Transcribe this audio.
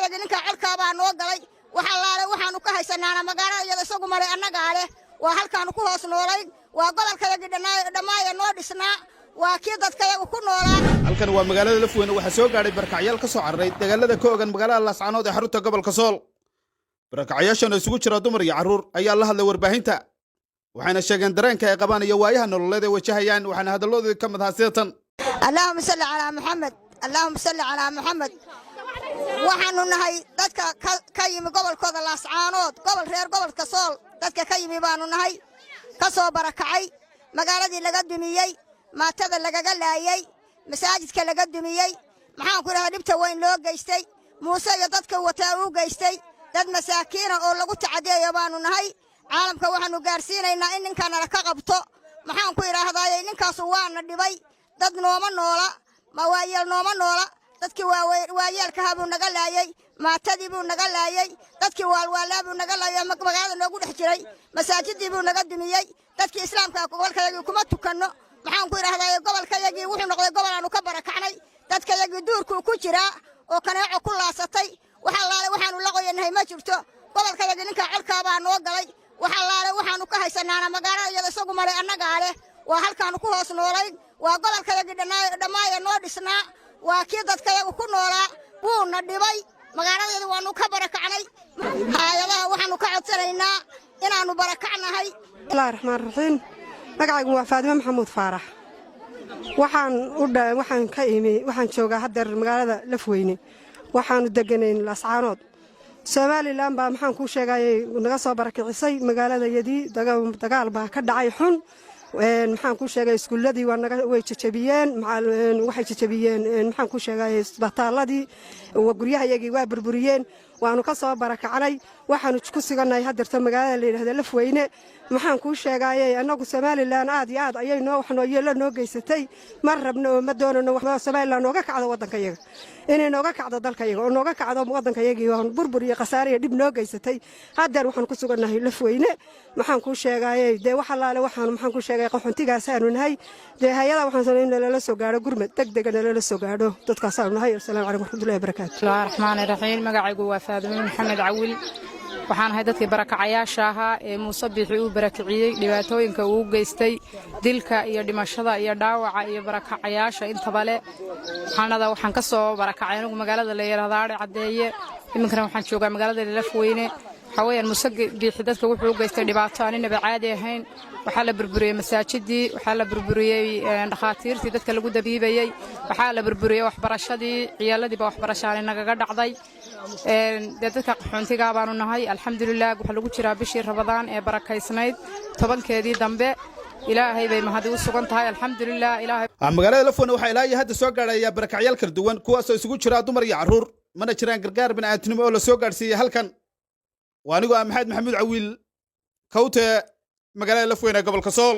Gobolkayagii ninkaa colkaabaa noo galay. Wax allaale waxaannu ka haysanaana magaalada iyada isagu malay, annagaa leh. Waa halkaannu ku hoos noolayn, waa gobolkayagii dhammaaya noo dhisnaa, waa kii dadkayagu ku noolaa. Halkan waa magaalada Lafweyne. Waxaa soo gaadhay barakacyaal ka soo cararay dagaalada ka ogan magaalada Laascaanood ee xarunta gobolka Sool. Barakacyaashan oo isugu jira dumar iyo carruur ayaa la hadlay warbaahinta, waxayna sheegeen dareenka ay qabaan iyo waayaha nololeed ay wajahayaan, waxaana hadalladoodii ka mid ahaa sidatan. Allaahuma salli calaa Muxamed, allaahuma salli calaa Muxamed. Waxaannu nahay dadka ka yimi gobolkooda Laascaanood, gobol reer gobolka Sool dadka ka yimi baannu nahay, ka soo barakacay magaaladii laga dumiyey, maatada lagaga laayey, masaajidka laga dumiyey, maxaan ku idhahdaa, dhibta weyn loo geystay, Muuse iyo dadka wataa uu geystay. Dad masaakiina oo lagu tacadeeyo baannu nahay. Caalamka waxaannu gaarsiinaynaa in ninkaa nala ka qabto. Maxaan ku idhaahdaaye, ninkaasu waana dhibay. Dad nooma noola, mawaayeel nooma noola. Dadkii waayeelkahaa buu naga laayey, maatadii buu naga laayey, dadkii waalwaalaa buu naga laayey, magaalada noogu dhex jiray, masaajidii buu naga dumiyey. Dadkii islaamka gobolkayagii kuma tukanno. Maxaan ku idhahdaaye, gobolkayagii wuxuu noqday gobol aanu ka barakacnay. Dadkayagii duurkuu ku jiraa oo kaneeco ku laasatay. Wax allaale waxaannu la qoyanahay ma jirto. Gobolkayagii ninkaa colkaabaa noo galay. Wax allaale waxaannu ka haysanaana magaalada iyada isagu malay, annagaa leh. Waa halkaannu ku hoos noolayn, waa gobolkayagii dhammaaya noo dhisnaa, waa kii dadkayagu ku noolaa. Wuuna dhibay, magaaladeeda waannu ka barakacnay. Haayadaha waxaannu ka codsanaynaa inaannu barakacnahay. Bismillahi raxmaan raxiim. Magacaygu waa Faadime Maxamuud Faarax. Waxaan waxaan ka imi, waxaan joogaa haddeer magaalada Lafweyne. Waxaanu deganayn Laascaanood. Somaliland baa, maxaan kuu sheegayay, naga soo barakicisay magaaladayadii. Dagaal baa ka dhacay xun. Maxaan kuu sheegay, iskuulladii way jajabiyeen, waxay jajabiyeen, maxaan kuu sheegay, isbitaaladii, guryahayagii waa burburiyeen. Waanu ka soo barakacnay. Waxaanu ku sugannahay haddeerta magaalada la yidhahda Lafweyne. Maxaan kuu sheegaayey, annagu Somaliland aad iyo aad ayay noo wax nooyeello noo geysatay. Ma rabno oo ma doonano Somaliland nooga kacdo waddankayaga, inay nooga kacdo dalkayaga oo nooga kacdo waddankayagii oo burbur iyo khasaare iyo dhib noo geysatay. Haddeer waxaan ku sugannahay Lafweyne. Maxaan kuu sheegaayey, dee wax allaale waxaanu, maxaan kuu sheegay, qaxoontigaasaanu nahay. Dee hay-ada waxaan sanay in nalala soo gaadho, gurmad deg dega nalala soo gaadho. Dadkaasaanu nahay. Wasalaamu calaykum waraxmatullahi wabarakaatu. Bismillahi raxmaani raxiim. Magacaygu waa Faadimo Maxamed Cawil. Waxaan ahay dadkii barakacayaasha ahaa ee Muuse Biixi uu barakiciyey, dhibaatooyinka uu geystay, dilka iyo dhimashada iyo dhaawaca iyo barakacayaasha intaba le. Waxaanada waxaan ka soo barakacay anigu magaalada la yidhaahdo Adhi Caddeeye. Iminkana waxaan joogaa magaalada Lafweyne. Waxaa weeyaan, Muuse Biixi dadka wuxuu u geystay dhibaato aan inaba caadi ahayn. Waxaa la burburiyey masaajidii, waxaa la burburiyey dhakhaatiirtii dadka lagu dabiibayey, waxaa la burburiyey waxbarashadii, ciyaaladiiba waxbarashaani nagaga dhacday. Dee dadka qaxoontigaa baanu nahay. Alxamdulilah, waxaa lagu jiraa bishii Rabadaan ee barakaysnayd 10-keedii dambe. Ilaahay bay mahadi u sugan tahay, alxamdulilah, Ilaahay. Magaalada Lafweyne waxaa ilaa iyo hadda soo gaadhaya barakacyaal kala duwan, kuwaasoo isugu jira dumar iyo carruur, mana jiraan gargaar bini'aadtinimo oo la soo gaadhsiiyey halkan. Waa anigoo ah Maxamed Maxamuud Cawiil Kawte, magaalada Lafweyne ee gobolka Sool.